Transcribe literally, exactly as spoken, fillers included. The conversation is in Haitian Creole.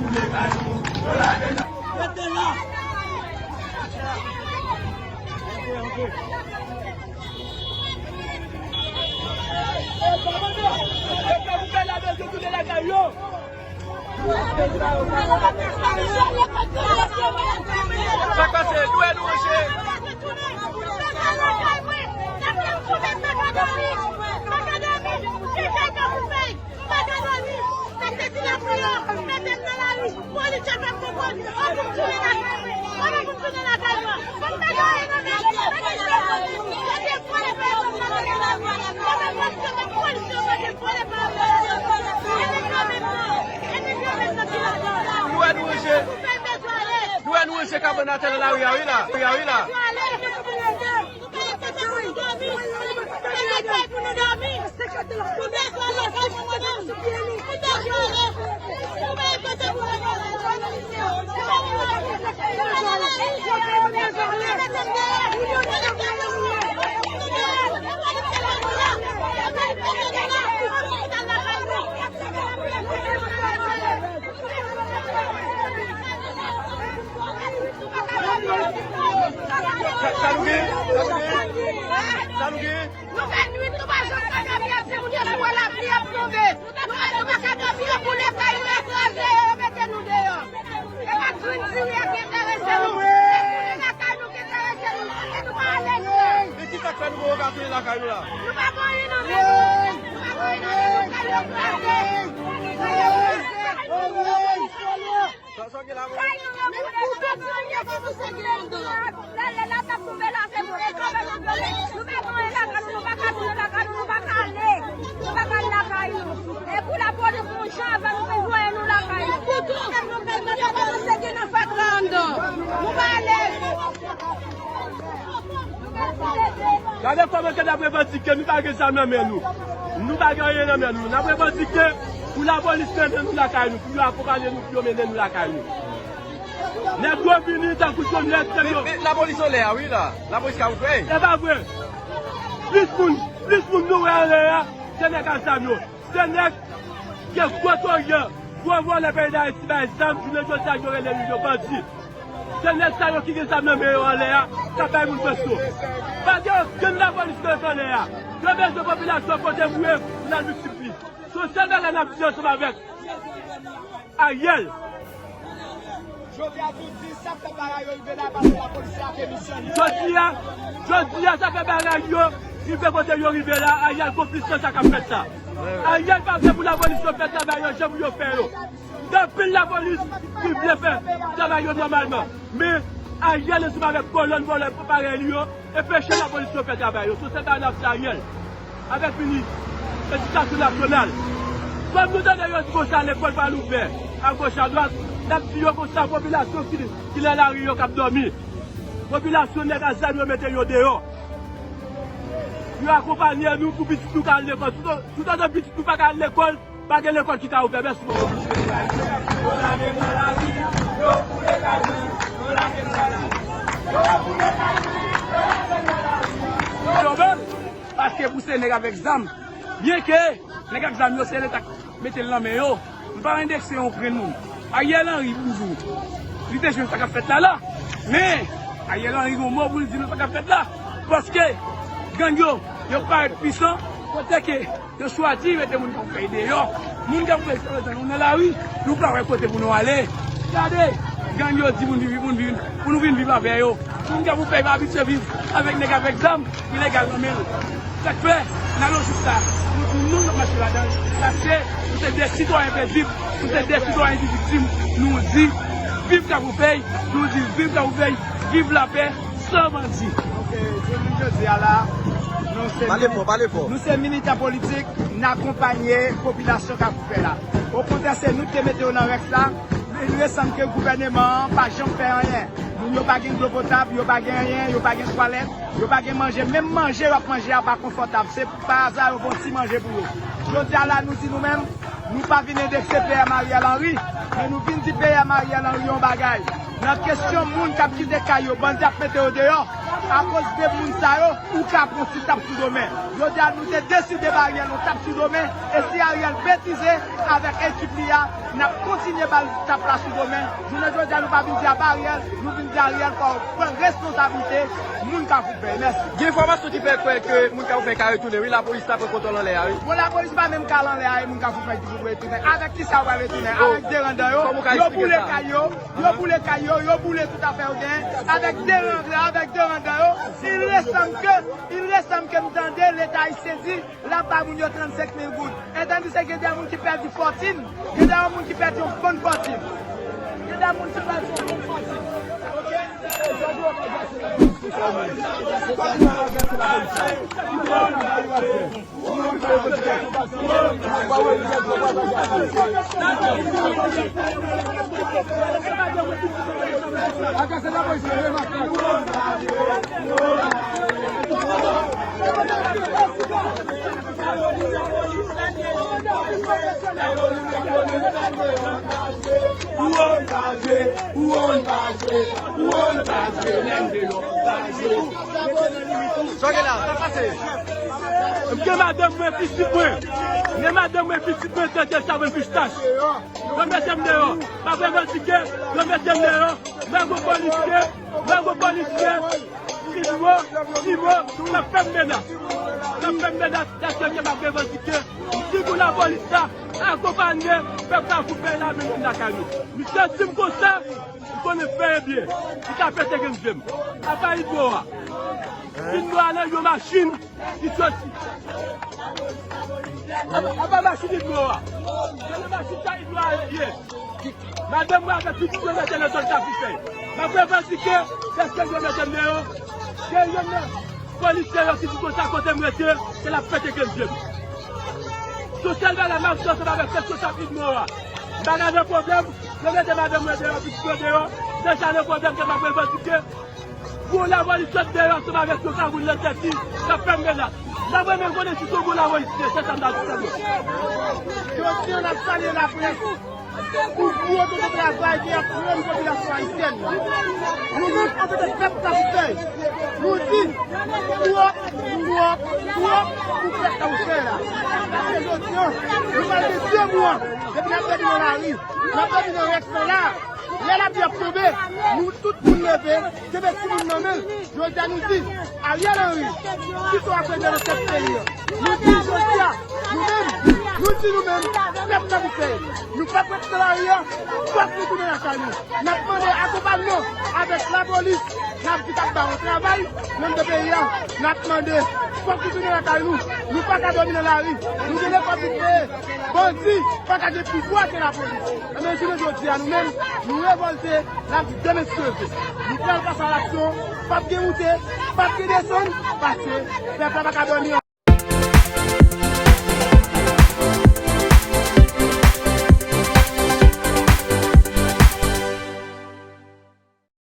Sa k pase? Dwe nou ranje. Nou wè nou ranje. Nou wè nou ranje kabann atè nan lari a wi la. Wi la, wi la. Sa, sa nou gen? Sa nou gen? Sa nou gen? Nou fè nwit, nou pa janm ka dòmi, ap di moun yo si wè lapli ap tonbe. Nou, nou pa ka dòmi, yo boule kay nou, yo kraze yo, yo mete nou deyò. E pa grenn diri a ki enterese nou. Se tounen lakay nou ki enterese nou. E nou pa ale. Men ki sa k fè nou poko ka tounen lakay nou la? Nou pa gen anyen nan men nou. Nou pa gen anyen nan men nou. Kay yo kraze. Kay yo kraze. Sa, sa gen la, mwen? Lè la t ap tonbe la, se pou nou kanpe, kanpe. Nou pa gen anyen lakay nou, nou pa ka tounen lakay nou, nou pa ka ale. Nou pa ka al lakay nou. E pou lapolis nou jan avan nou vin voye nou lakay nou. Nou pa ale. Gade kòman ke n ap revandike, nou pa gen zam nan men nou. Nou pa gen anyen nan men nou. N ap revandike pou lapolis mennen nou lakay nou, pou yo akonpaye nou, pou yo mennen nou lakay nou. Nèg yo vini tankou zomèt, nèg yo. Men, men lapolis anlè a, wi, la. Lapolis ka ouvè. E pa vre. Plis moun, plis moun nou wè anlè a, se nèg ak zam yo. Se nèg ke gwo toryè, gwo vòlè peyi Dayiti bay zam, jounen jodi a yo rele yo bandi. Se nèg sa yo ki gen zam nan men yo anlè a, k ap bay moun presyon. Pa gen okenn lapolis k anlè a. Yo bezwen popilasyon pote boure pou n al viktim plis. Se yon sèl bagay n ap di ansanm avèk Ariel. Jodi a, tou di sa k fè bagay yo rive la, paske lapolis la demisyone. Jodi a, jodi a, sa fè bagay yo rive kote yo rive la, Ariel konplis nan sa k ap fèt la. Ariel pa vle pou lapolis yo fè travay yo jan pou yo fè yo. Gen anpil lapolis ki vle fè travay yo nòmalman. Men, Ariel ansanm avèk kolòn vòlè parèy li yo, enpeche lapolis yo fè travay yo. Se yon sèl bagay n ap di Ariel avèk minis edikasyon nasyonal. Kòm nou tande yo di konsa lekòl pral ouvè agoch adwat, n ap di yo konsa popilasyon ki, ki nan lari yo k ap dòmi. Popilasyon nèg ak zam yo mete yo deyò. Yo akonpanye nou pou pitit nou ka al lekòl. Toutotan, toutotan pitit nou pa ka al lekòl, pa gen lekòl ki ka ouvè. Mèsi bokou. Yo lage m nan lari, yo boule kay mwen, yo lage m nan lari, yo boule kay mwen, yo lage m nan lari. Yo bèl, paske pou se nèg avèk zam. Byenke nèg ak zam yo se Leta k mete l nan men yo. M pa endekse yon grenn moun. Ariel Henry, pou m di w, li te jwenn sa k ap fèt la la. Men, Ariel Henry gen yon mo pou l di nou sa k ap fèt la. Paske gang yo, yo parèt pwisan, kote ke yo chwazi mete moun k ap fè deyò. Moun k ap fè sa, nou nan lari, nou pa wè kote pou nou ale. Gade, gang yo di pou nou vin, pou nou vin, pou nou vin viv avè yo. Moun k ap fè pa abitye viv avèk nèg avèk zam. Ilegal nan men l. Sa k fè, nan lojik sa, nou di nou, nou mache ladan l. Paske nou se de sitwayen pezib, nou se de sitwayen ki viktim. Nou di, viv Kafoufèy, nou di, viv Kafoufèy, viv lapè, san bandi. Ok, jounen jodi a la, nou se Pale fò, pale fò. Nou se militan politik, n akonpanye popilasyon Kafoufèy la. Okontrè, se nou ki te mete yo nan rèks la, men li resanm ke gouvèneman an pa janm fè anyen. Moun yo pa gen dlo potab, yo pa gen anyen, yo pa gen twalèt. Yo pa gen manje, menm manje yo ap manje a pa konfòtab. Se pa aza yo fè yon ti manje pou yo. Jodi a la, nou di nou menm, nou pa vin endekse P M Ariel Henry, men nou vin di P M Ariel Henry yon bagay. Nan kesyon moun k ap kite kay yo, bandi ap mete yo deyò. Akoz de moun sa yo, ou ka pran ti tap sou do men. Jodi a, nou te deside ba Ariel yon tap sou do men, e si Ariel betize avèk ekip li a, n ap kontinye ba l tap la sou do men. Jounen jodi a, nou pa vin di a ba Ariel, nou vin di Ariel fò w pran responsablite moun Kafou Fèy. Mèsi. Gen enfòmasyon ki fè kwè ke moun Kafou Fèy ka retounen, wi, lapolis la pran kontwòl anlè a, wi. Bon, lapolis pa menm ka al anlè a, e moun Kafou Fèy ki pou retounen. Avèk kisa w pral retounen? Bon, avèk derandan yo, kòman w ka yo eksplike boule sa? Kay yo, yo boule kay yo, yo boule tout afè yo genyen. Avèk derandan, avèk derandan yo, il ressemble que, il ressemble que m tande Leta ayisyen di, l ap ba moun yo trannsenk mil goud. Entandi se gen de moun ki pèdi fòtin, gen de moun ki pèdi yon bon fòtin. Gen de moun ki pèdi yon bon fòtin. Sa w gen la, sa pase. M gen madanm mwen, pitit mwen. M gen madanm mwen, pitit mwen, tèt yo savann pistach. Yo mete m deyò. M ap revandike, yo mete m deyò. Nèg yo polisye, nèg yo polisye. Ti mo, ti mo, n ap fè m menas. N ap fè m menas, dèske ke m ap revandike. M di pou lapolis la akonpanye pèp Kafou Fèy la, menm vin lakay nou. Misye di m konsa, m konnen fè byen. Li ka pete grenn je m. Apa Idmo a? Idmo a nan yon machin, li soti. Apa, apa machin Idmo a? Se nan machin sa Idmo a ye. Madanm mwen avèk pitit mwen mete nan zòn Kafou Fèy. M ap revandike, dèske yo mete m deyò. Gen youn nan polisye yo ki di konsa kote m rete, ke l ap pete grenn je m. Se sèl bagay m ap di ansanm avèk responsab Idmo a. M pa ka nan pwoblèm, yo mete madanm mwen deyò, pitit mwen deyò. Deja nan pwoblèm ke m ap revandike. Gwo lapolis sot deyò ansanm avèk yon kagoul nan tèt li, k ap fè m menas. M ta renmen konnen si se yon gwo lapolis li ye, se sa m ta di sèlman. Jodi a, n ap salye laprès pou gwo tonton travay ke y ap rann popilasyon ayisyèn nan. Nou menm, antanke pèp Kafou Fèy, nou di twòp, twòp, twòp pou pèp Kafou Fèy la. Paske jodi a, nou pral gen de mwa depi n ap dòmi nan lari, n ap dòmi nan rèks lan la. Lè lapli ap tonbe, nou tout moun leve, kenbe timoun nan men. Jodi a nou di, Ariel Henry, kite w ap regle nan tèt peyi a. Nou di jodi a, nou menm, nou di nou menm, pèp Kafou Fèy, nou p ap ret nan lari a, fòk nou tounen lakay nou. N ap mande akonpayman avèk lapolis, n ap di k ap ba nou travay, menm de peyi a, n ap mande, fòk nou tounen lakay nou. Nou pa ka dòmi nan lari, nou gen lekòl pou peye, bandi pa ka gen pouvwa ke lapolis. Ebyen, jounen jodi a, nou menm, nou revòlte, n ap di demen si Dye vle. Nou pral pase alaksyon, p ap gen moute, p ap gen desann, paske pèp la pa ka dòmi ankò.